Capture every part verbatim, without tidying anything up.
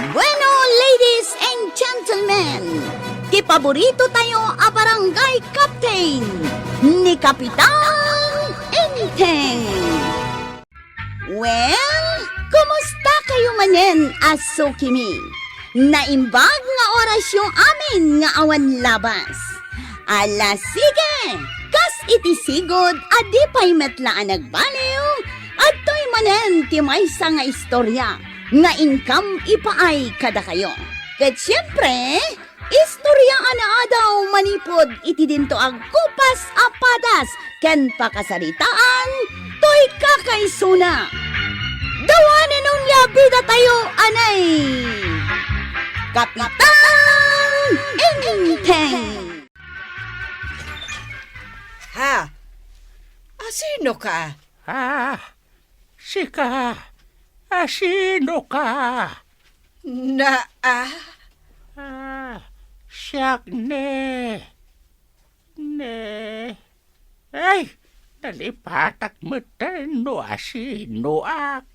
Bueno, ladies and gentlemen, ti paborito tayo a barangay captain, ni Kapitan Enteng. Well, kumusta kayo manen a sukimi? Naimbag nga orasyo amin nga awan labas. Ala, sige! Kas iti sigud a di pay met la a nagbaliw, adtoy manen ti maysa nga istorya nga inkam ipaay kadakayo. Ket siempre, istorya a naadaw manipud iti dinto a gupas a padas ken pakasaritaan toy kakaisuna. Dawanen onia bidatayo, anay! Kapitan Enteng! Ha? Asino ka? Ah, sika, asino ka? Na, ah? Ah, siak ne, ne. Ay, nalipatak metten no asinoak.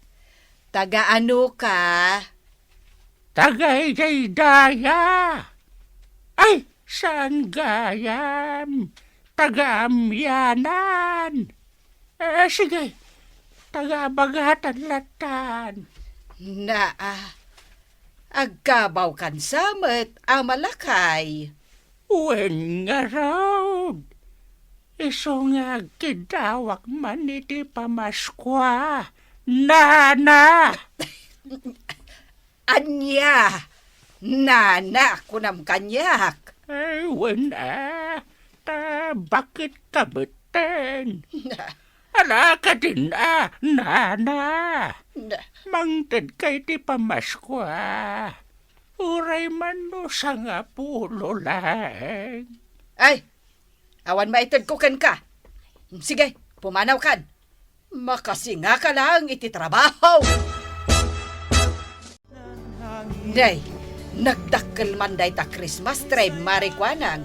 Taga ano ka? Taga idiay daya. Ay, saan gayam? Taga Amianan. Eh, sige. Taga Bagatan latan. Naa, agkabaw kan sa met a malakay. Wen ngarud, isu nga agkiddawak man iti Pamaskua, nana. Ania? Nana, kunam kaniak. Ay, wen a, ta bakit ka metten? Na. Ala kadin a, nana. Na. Mangted ka iti Pamaskua. Uray man no sangapulo laeng. Ay, awan maited ko kenka. Sige, pumanaw kan. Makasingaka laeng iti trabaho. Nay, nagdakkel man dayta Christmas tree, Mari Kuanang.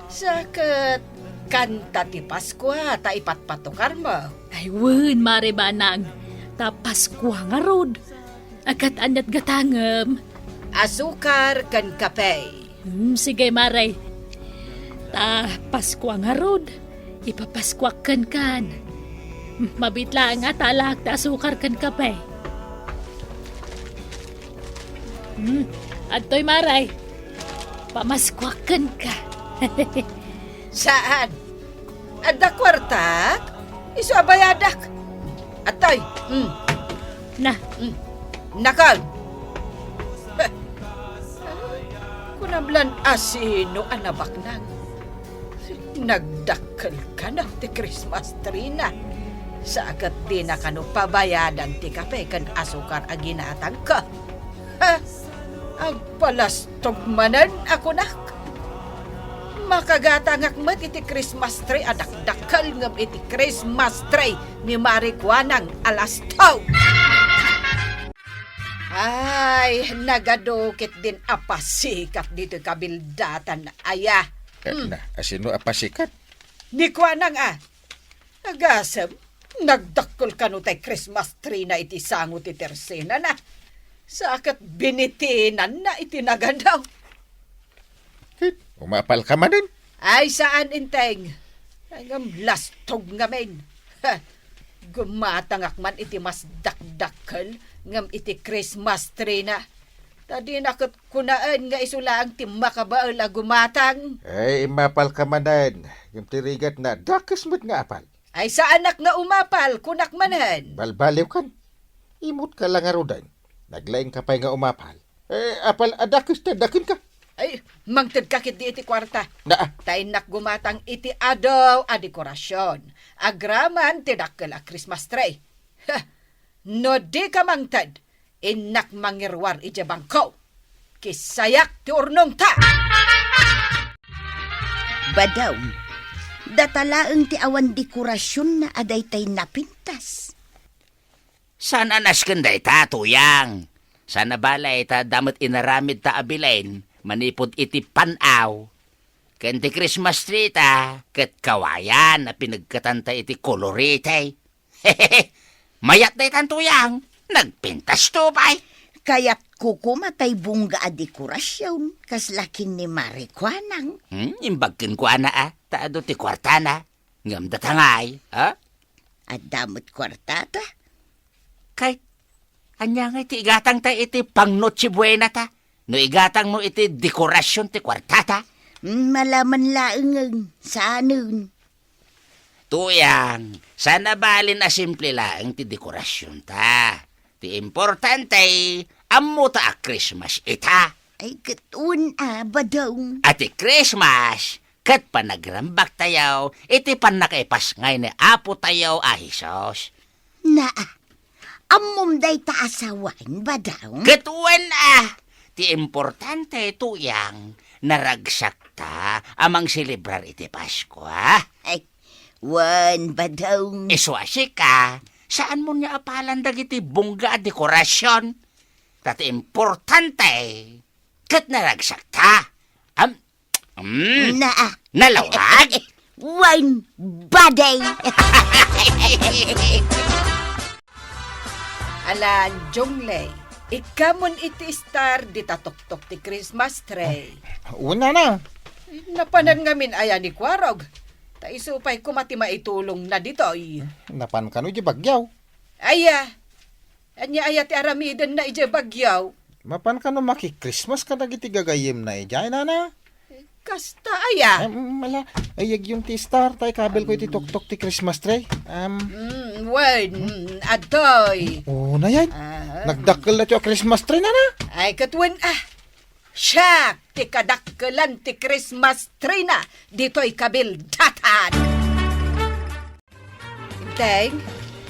Sa ket kanta ti Paskua ta ipatpatukarmo. Ay, wen, Mari Banang, ta Paskua ngarud. A ket aniat gatangem? Asukar ken kape. Hmm, sige, Mare. Ta Paskua ngarud, ipapaskuak kenkan. Mabiit laeng a talaak ti asukar ken kape. Hmm, adtoy, Mare. Pamaskuak kenka. Saan? Adda kuartak? Isu a bayadak. Atay. Hmm. Na. Hmm. Nakal. Kunam lan asino a nabaknang. Nagdakkel kano ti Christmas tree na. Sa ket dina kano pabayadan ti kape ken asukar a ginatangko. Ha? Agpalastog manen a kunak. Makagatangak met iti Christmas tree a dakdakkel ngem iti Christmas tree ni Mari Kuanang a lastog. Ay, nagadukit din a pasikat ditoy kabildatan, aya. Eh, hmm. Na, asino a pasikat? Ni Kuanang, a. Agasem, nagdakkel kano tay Christmas tree na iti sango ti tersenana. Sa ket binitinanna iti nagadaw. Ket, umapal ka manen? Ay, saan, Enteng. Ngem lastog ngamin. Ha, gumatangak man iti mas dakdakkel ngem iti Christmas tree na. Ta dina ket kunaen nga isu laeng ti makabael a gumatang. Ay, imapal ka manen. Ngem ti rigat na, dakes met nga apal. Ay, saanak nga umapal, kunak manen. Balbaliw kan. Imut ka la ngaruden. Naglaing ka pay nga umapal. Eh, apal a dakes ti adda kenka. Ay, mangted ka ketdi iti kuarta. Naa. Ta innak gumatang iti adu a dekorasion. Agraman ti dakkel a Christmas tree. Ha! No di ka mangted, innak mangiruar idiay bangko. Kisayak ti urnongta! Badaw, data laeng ti awan dekorasionna a daytay napintas. Saan a nasken dayta, Tuyang? Saan a balay ta adda met inaramidta a bilen manipud iti pan-aw ken ti Christmas tree ta ket kawayan a pinegkatanta iti kolorete. Mayat daytan, Tuyang. Nagpintasto pay. Kayat Nagkukuma tay bungga a dekorasion, kasla ken ni Mari Kuanang. Hmm, imbag kenkuana, a, ta adu ti kuartana. Ngem data ngay, a? Adda met kuartata? Kay, ania ngay ti igatangta iti pang Noche Buenata? No igatangmo iti dekorasion ti kuartata? Hmm, malaman laengen, saanen. Tuyang, saan a balin a simple laeng ti dekorasionta. Ti importante, ammota a Christmas ita. Ay, ket wen a, Badong. A ti Christmas, ket panagrambaktayo iti pannakaipasngay ni Apotayo a Jesus. Naa, ammom dayta a sawen, Badong? Ket wen a, ti importante, Tuyang, naragsakta a mangselebrar iti Paskua. Ay, wen, Badong. Isu a sika, saanmo nga apalan dagiti bungga a dekorasion. Ta ti importante, ket naragsakta. Am, mm, Naa. Nalawag? Wen, Badong. Alan, Jonglei, ikkamon iti star dita toktok ti Christmas tree. Wen, nana. Napanan ngamin aya ni Kuarog. Ta isu pay koma ti maitulongna ditoy. Napan kano idiay Baguio? Aya. Ania aya ti aramidenna idiay Baguio? Mapan kano maki-Christmas kadagiti gagayyemna idiay, nana? Kasta aya? Em, ala, ay, agyon ti star, ta ikabilko iti toktok ti Christmas tree. Em. Mm, wen, mm, adtoy. Oh, nayan. Ah. Nagdakkel na ti Christmas tree, nana? Ay, ket wen, a. Siak ti kadakkelan ti Christmas tree na ditoy kabildatan. Deng,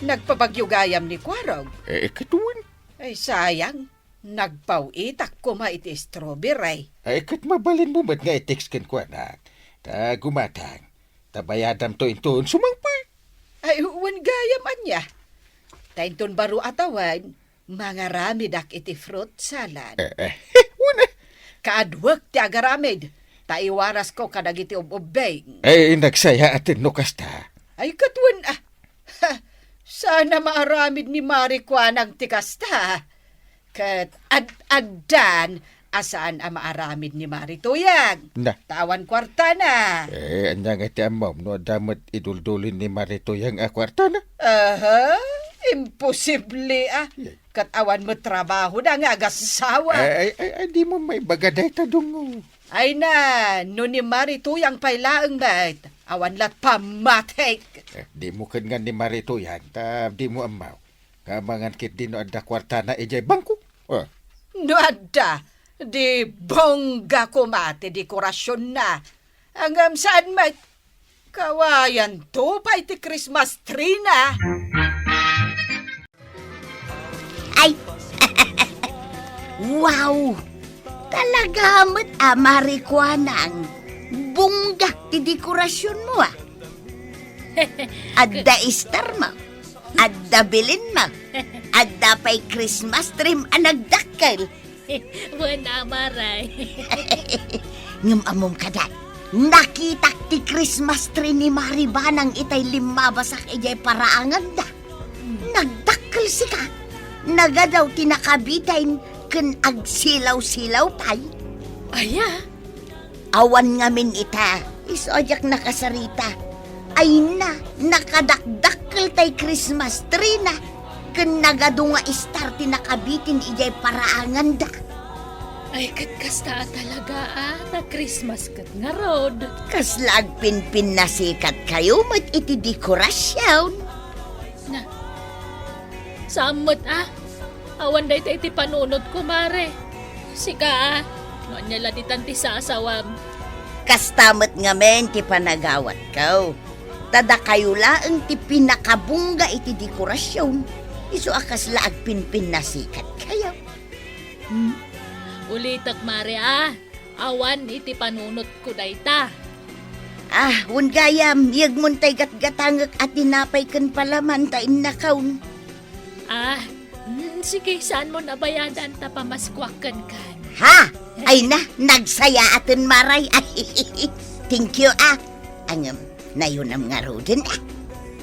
nagpabagyo gayam ni Kuarog. Eh, ket wen? Ay, sayang. Nagpaw-itak koma iti strawberry. Ay, ket mabalinmo met nga i-text kenkuana. Ta gumatang. Ta bayadamto inton sumangpet. Ay, wen gayam ania. Ta inton baro a tawen, mangaramidak iti fruit salad. Eh, eh, wen, eh. Kaaduek ti agaramid, ta iwarasko kadagiti ub-ubbing. Eh, nagsayaaten no kasta. Ay, ket wen, a. Ha, saan a maaramid ni Mari Kuanang ti kasta. Ket ad-addan a saan a maaramid ni Mari Tuyang. Na. Ta awan kuartana. Eh, ania nga ti ammom no adda met iduldulin ni Mari Tuyang a kuartana? Aha, imposible, a. Yay. Ket awan met trabahona nga agassawa. Ay, ay, ay, ay, dimo maibaga dayta, Dongo. Ay na, no ni Mari Tuyang pay laeng met, awan lat pammatik. Eh, dimo ket nga ni Mari Tuyang, ta dimo ammo. Nga amangan ketdi no adda kuartana idiay bangko. Ah. No adda, di bongga koma ti dekorasionna. Ngem saan met, kawayanto pay ti Christmas tree na. Ay! Wow! Talaga met a Mari Kuanang. Bongga ti dekorasionmo, a. Adda starmo. Adda bilinmo. Adda pay Christmas tree a nagdakkel. Wen a, Mari. Ngem ammom kadi, nakitak ti Christmas tree ni Mari Banang itay limmabasak idiay paraanganda. Nagdakkel sika. Nagadaw ti nakabiten ken agsilaw-silaw pay. Aya? Awan ngamin ita, isu a diak nakasarita. Ay na, nakadakdakkel tay Christmas tree na, ken nagadu nga star ti nakabiten idiay paraanganda. Ay, ket kasta a talaga, a, ta Christmas ket ngarud. Kasla agpinpinnasikat kayo met iti dekorasion. Na, saan met, a? Awan dayta iti panunotko, Mari. Sika, a, no ania la ditan ti sasawam. Kasta met ngamin ti panagawatko. Ta dakayo laeng ti pinakabungga iti dekorasion, isu a kasla agpinpinnasikat kayo. Hmm? Ulitek, Mari, a. Awan iti panunotko dayta. Ah, wen gayam, yegmon tay gatgatangek a tinapay ken palaman ta innakaon. Ah, mm, sige, saanmon a bayadan ta pamaskuak kenka. Ha? Ay na, nagsayaaten, Mari. Ay, thank you, a. Ngem, nayonam ngaruden, a.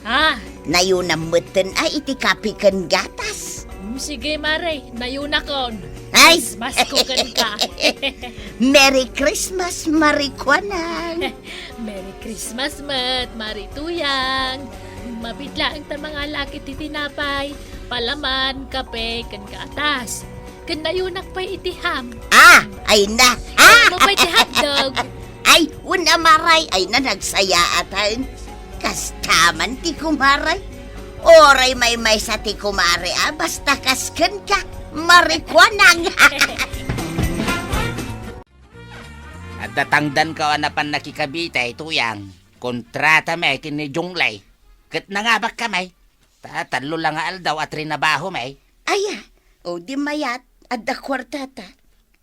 Ha? Nayonam metten, a, iti kape ken gatas. Mm, sige, Mare, nayunakon. Ay! Christmas ko kenka. Merry Christmas, Mare Kuanang. Merry Christmas met, Mare Tuyang. Mabitlaeng ta mangalak iti tinapay, palaman, kape, ken gatas. Ken nayunak pay iti ham. Ah, ay na. Ay, ah! Mo pay ti hotdog. Ay, una, Mare, ay na, nagsayaatan. Kasta man ti kumare. Uray maymaysa ti kumare, ah, basta kas kenka, Mare Kuanang. Adda tangdanko a napan nakikabitay, Tuyang. Kontrata met ken ni Jonglay. Ket nangabak kami. Ta tallo la nga aldaw a trinabaho met. Aya, o di mayat, adda kuartata.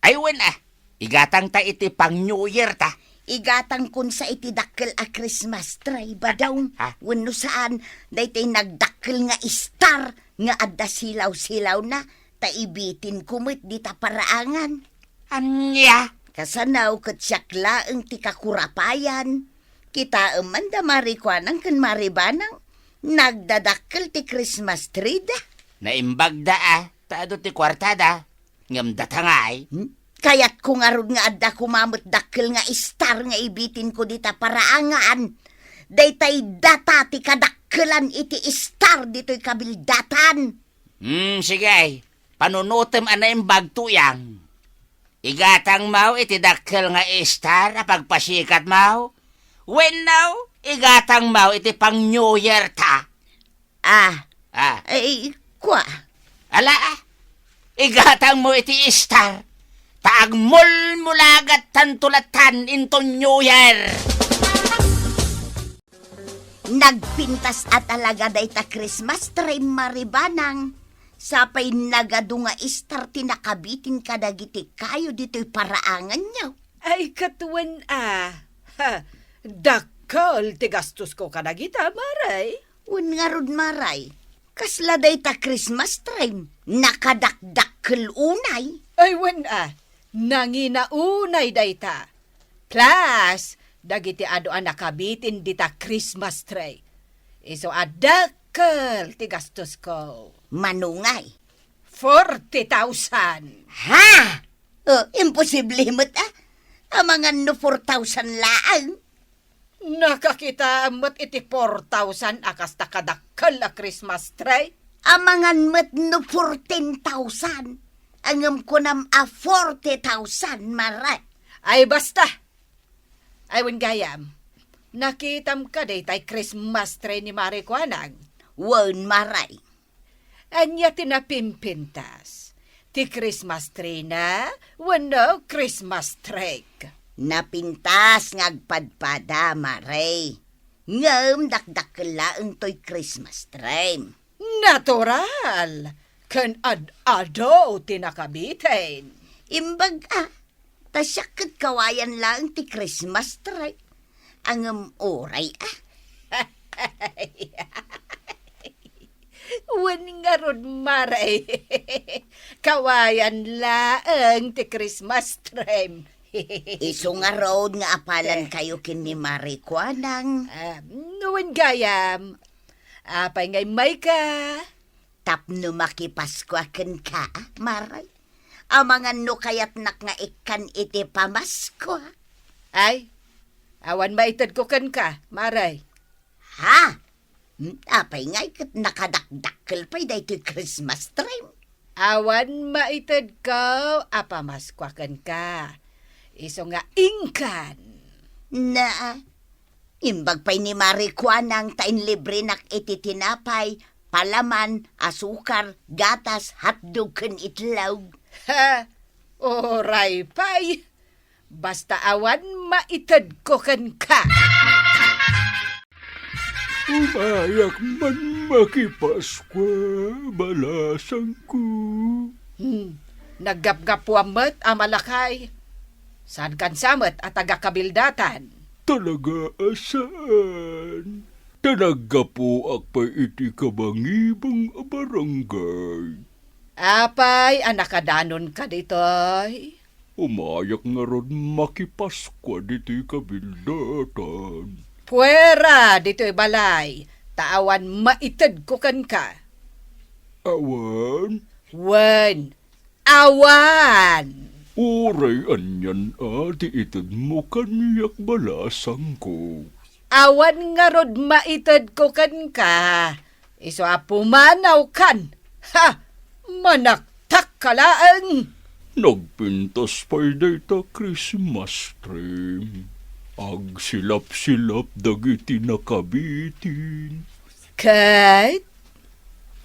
Ay, wen, ah. Igatang ta iti pang New Year ta. Igatang kun sa iti dakkel a Christmas tree, Badong. Ha? Wenno saan, daytoy nagdakkel nga star nga adda silaw-silawna, ta ibitin ko met dita paraangan. Ania? Kasano ket siak laeng ti kakurapayan. Kitaem man da, Mare Kuanang ken Mare Banang. Nagdadakkel ti Christmas tree da. Naimbag da, ah, ta adu ti kuartada. Ngem datangay. Hmm? Kayatko ngarud nga adda koma met dakkel nga star nga ibitin ko dita paraangan. Daytay data ti kadakkelan iti star ditoy kabildatan. Hmm, sige. Panunotem a naimbag, Tuyang. Igatang maw iti dakkel nga star a pagpasikat maw? Wenno, igatang maw iti pang New Year ta? Ah. Ah. Ay, kwa. Ala, ah. Igatang mo iti star. Ta agmulmulagat tanto latan into New Year. Nagpintas a talaga dayta Christmas tree, Mare Banang. Sapay nagadu nga star ti nakabitin kadagiti kayo ditoy paraanganyo. Ay, ket wen a. Ha, dakkel ti gastosko kadagita, Mare. Wen ngarud, Mare. Kasla dayta Christmas tree, nakadakdakkel unay. Ay, wen a. Nangina unay dayta. Plus, dagiti adu a nakabitin dita Christmas tree. Isu a dakkel ti gastosko. Mano ngay? Forty thousand. Ha? Oh, imposible met, ah. Amangan no four thousand laeng. Nakakitaem met iti four thousand a kasta kadakkel a Christmas tree. Amangan met no fourteen thousand. Ngem kunam a forty thousand, Mare. Ay, basta. Ay, wen gayam. Nakitam ka daytay Christmas tree ni Mare Kuanang? Wen, Mare. Ania ti napimpintas? Ti Christmas tree na wenno Christmas tree? Napintas nga agpadpada, Mare. Ngem dakdakkel laeng toy Christmas tree. Natural! Ken ad-adu ti nakabitin. Imbag a, ta siak ket kawayan laeng ti Christmas tree. Ngem uray a. Wen ngarud, Mare. Kawayan laeng ti Christmas tree. Isu ngarud nga apalan kayo ken ni Mare Kuanang. Ah, wen gayam. Apay nga immayka? Tapno makipaskua kenka, Mare. Amangan no kayatnak nga ikkan iti pamaskua. Ay, awan maitedko kenka, Mare. Ha? Hmm, apay ngay ket nakadakdakkel pay daytoy Christmas tree? Awan maitedko a pamaskua kenka. Isu nga inkan. Na, imbag pay ni Mare Kuanang ta inlibrenak iti tinapay, palaman, asukar, gatas, hotdog, ken itlog. Ha? Uray pay. Basta awan maitedko kenka. Umayak man makipaskua, balasangko. Hmm, naggapgapuam met a malakay. Saankan sa met a taga-kabildatan? Talaga a saan. Ta naggapuak pay iti kabangibang a barangay. Apay a nakadanonka ditoy? Umayak ngarud makipaskua ditoy kabildatan. Puera ditoy balay, ta awan maitedko kenka. Awan. Wen, awan. Uray anian a ti itedmo kaniak, balasangko. Awan ngarud maitedko kenka. Isu a pumanawkan. Ha! Manaktakka laeng. Nagpintas pay dayta Christmas tree. Agsilapsilap dagiti nakabitin. Ket?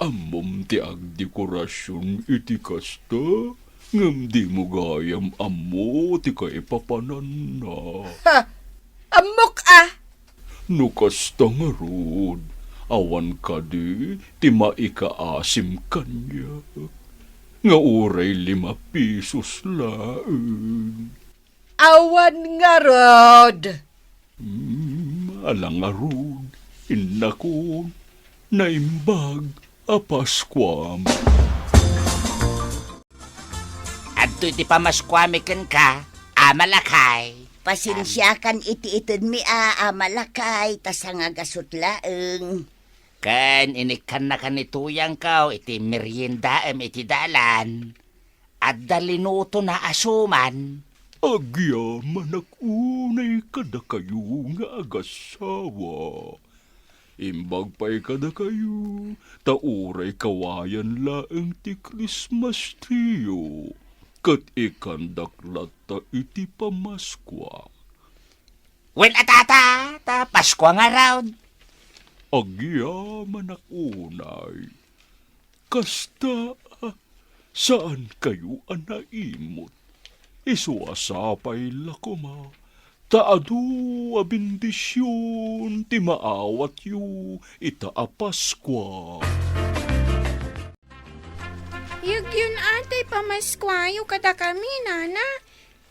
Ammom ti agdekorasion iti kasta, ngem dimo gayam ammo ti kaipapananna. Ha! Ammok a! No kasta ngarud, awan kadi ti maikaasim kaniak, nga uray lima pisos laeng. Awan ngarud. Hmm, ala ngarud, innakon, naimbag a Paskuam. Adtoy ti pamaskuami kenka, Ama Lakay. Pasensiakan iti itedmi a, Ama Lakay, ta sangagasut laeng. Ken inikkannaka ni Tuyangko iti meriendaem iti dalan. Adda linutona a suman. Agyamanak unay kadakayo nga agassawa. Imbag pay kadakayo, ta uray kawayan laeng ti Christmas tree-yo, ket ikkandak latta iti Pamaskua. Wen a, Tata, ta Paskua ngarud. Agyamanak unay. Kasta, saankayo a naimut. Isu a sapay la koma, ta adu a bendision ti maawatyo ita a Paskua. Yegyon a ti pamaskuayo kadakami, Nana.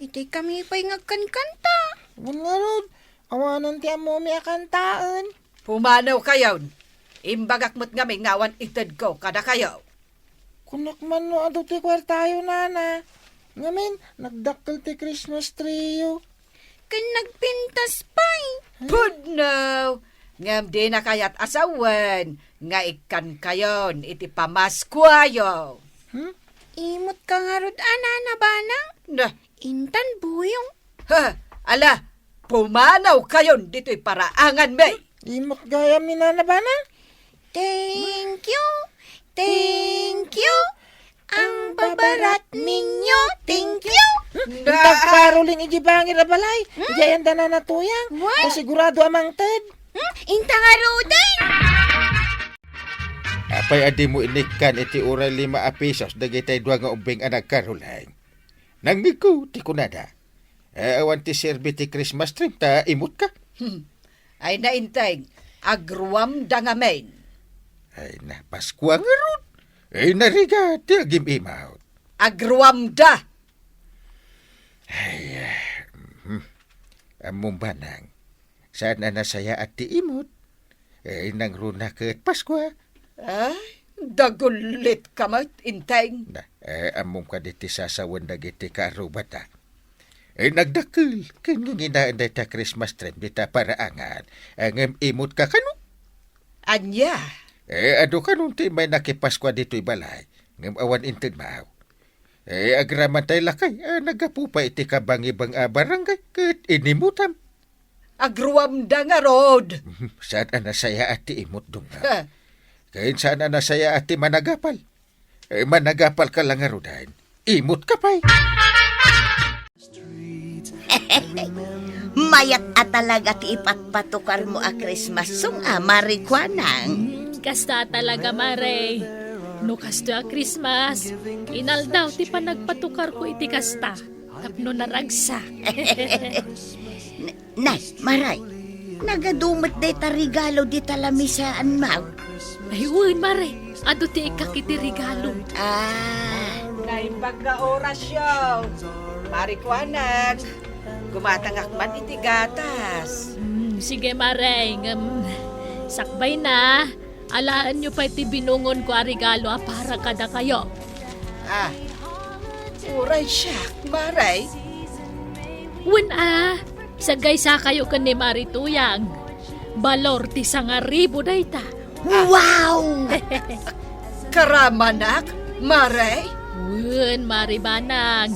Itay kami pay nga agkankanta. Wen ngarud, awanen ti ammomi a kantaen. Pumanawkayon. Imbagak met ngamin nga awan itedko kadakayo. Kunak man no adu ti kuartayo, Nana. Ngamin, nagdakkel ti Christmas tree-yo. Ken nagpintas pay. Pudno! Ngem dina kayat a sawen nga ikkankayon iti pamaskuayo. Hmm? Imut ka ngarud a, Nana Banang? Na. Intan buyong. Ha, ala, pumanawkayon ditoy paraanganmi. Imut gayam ni Nana Banang? Thank you. Thank you. Ang babarat ninyo. Thank you. Nagkaruling iti bangir a balay. Hmm? Idiay anda Nana Tuyang. What? Ta sigurado a mangted. Hmm? Inta ngaruden. Apay a dimo inikkan iti uray lima a pisos dagitay dua nga ubbing a nagkaruling? Nangngegko ti kunada. Eh, awan ti serbi ti Christmas tree, ta imutka. Hmm. Ay na, Inteng, agruamda ngamin. Ay na, Paskua ngarud. Ay na, rigat ti agim-imawt. Agruamda! Ay, ah, mhm. Ammom, Banang, saan a nasayaat ti imut. Eh, nangruna ket Paskua. Ay, dagulit ka met, Inteng. Na, eh, ammom kadi ti sasawen dagiti kaarrubata. Eh, nagdakkel ken nginginaen dayta Christmas tree dita paraangan, eh, ngem imut ka kano? Ania? Eh, adu kanon ti immay nakipaskua ditoy balay, ngem awan inted maaw. Eh, agraman tay lakay, eh, naggapu pay iti kabangibang a barangay ket inimutam. Agruamda ngarud. Saan a nasayaat ti imut, Dungga. Ha. Ken saan a nasayaat ti managapal. Eh, managapal ka la ngaruden. Imut ka pay. Mayat a talaga ti ipatpatukarmo a Christmas song a, Mare Kuanang. Hmm, kasta talaga, Mare. No kastoy a Christmas, inaldaw ti panagpatukarko iti kasta. Tapno naragsak. Nay, Mare, nagadu met dayta regalo dita lamisaanmo. Ay, wen, Mare, adu ti ikkak iti regalo. Ah. Naimbag nga orasyo. Mare Kuanang, gumatangak man iti gatas. Hmm, sige, Mare, ngem sakbayna, alaenyo pay ti binungonko a regalo a para kadakayo. Ah, uray siak, Mare. Wen a, sagaysakayo ken ni Mare Tuyang. Balor ti sangaribu dayta. Wow! Karamanak, Mare? Wen, Mare Banang.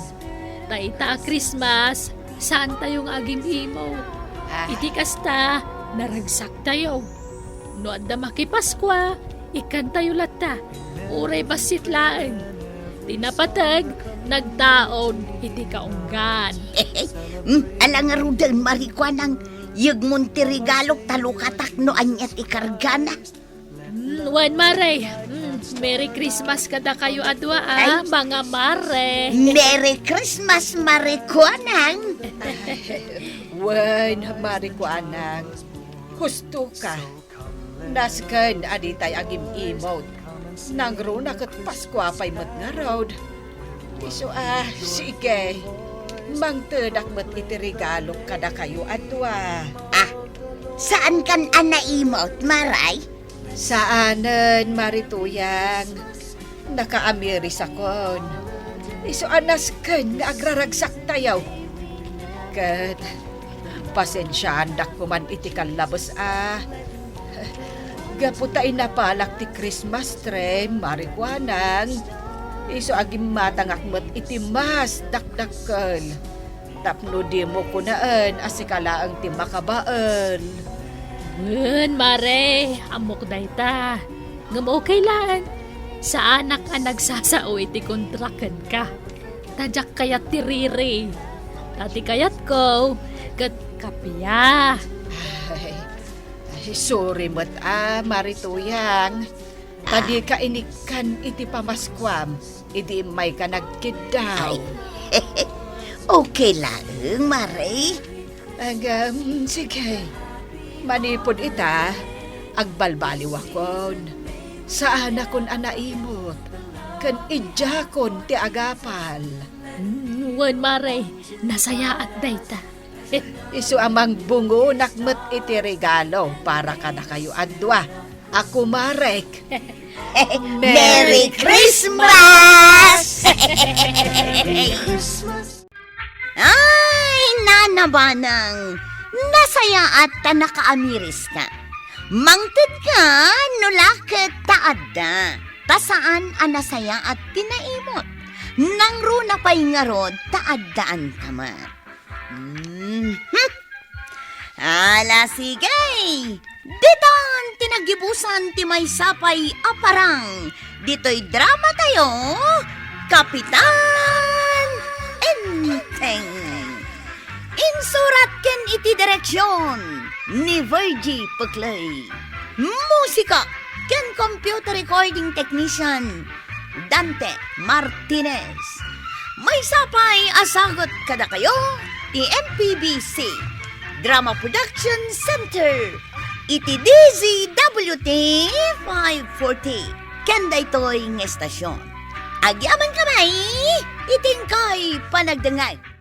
Ta ita a Christmas, saantayo nga agim-imot. Ah. Iti kasta, naragsaktayo. No adda makipaskua, ikkantayo latta. Uray bassit laeng. Ti napateg, nagtaud iti kaunggan. Hmm, ala ngaruden, Mare Kuanang, yegmon ti regalok ta lukatak no ania ti kargana. Hmm, wen, Mare. Hmm, Merry Christmas kadakayo a dua, a, ay, mga mare. Merry Christmas, Mare Kuanang. Wen, Mare Kuanang. Husto ka. Nasken a ditay agim-imot. Nangruna ket Paskua pay met ngarud. Isu a, sige. Mangtedak met iti regalok kadakayo a dua. Ah, saankan a naimot, Mare? Saanen, Mare Tuyang. Nakaamirisakon. Isu a nasken nga agraragsaktayo. Ket pasensiaandak koman iti kallabes a. Gapu ta inapalak ti Christmas tree, Mare Kuanang, isu a gimmatangak met iti mas dakdakkel. Tapno dimo kunaen a sika laeng ti makabael. Wen, Mare, ammok dayta. Ngem okay laeng. Saanak a nagsasao iti kontra kenka. Ta diak kayat ti riri. Ta ti kayatko, ket kappia. Ay, ay, sorry met a, Mare Tuyang. Ta dika inikkan iti pamaskuam idi immayka nagkiddaw. Ay, okay laeng, Mare. Agam, sige. Manipud ita, agbalbaliwakon. Saanakon a naimot, ken idiakon ti agapal. Mm, wen, Mare, nasayaat dayta. Isu a mangbungonak met iti regalo para kadakayo a dua a kumarek. Merry Christmas! Ay, Nana Banang, nasayaat ta nakaamiriska. Mangtedka no la ket ta adda. Ta saan a nasayaat ti naimot. Nangruna pay ngarud ta addaanta met. Mhm. Ala, sige. Ditan ti naggibusan ti maysa pay a parang ditoy dramatayo, Kapitan Enteng. Insurat ken iti direksion ni Virgie Peclay. Musika ken computer recording technician, Dante Martinez. Maysa pay a sagut kadakayo ti M P B C Drama Production Center iti D Z W T five forty ken daytoy nga estasyon. Agyamankami iti inkay panagdengngeg.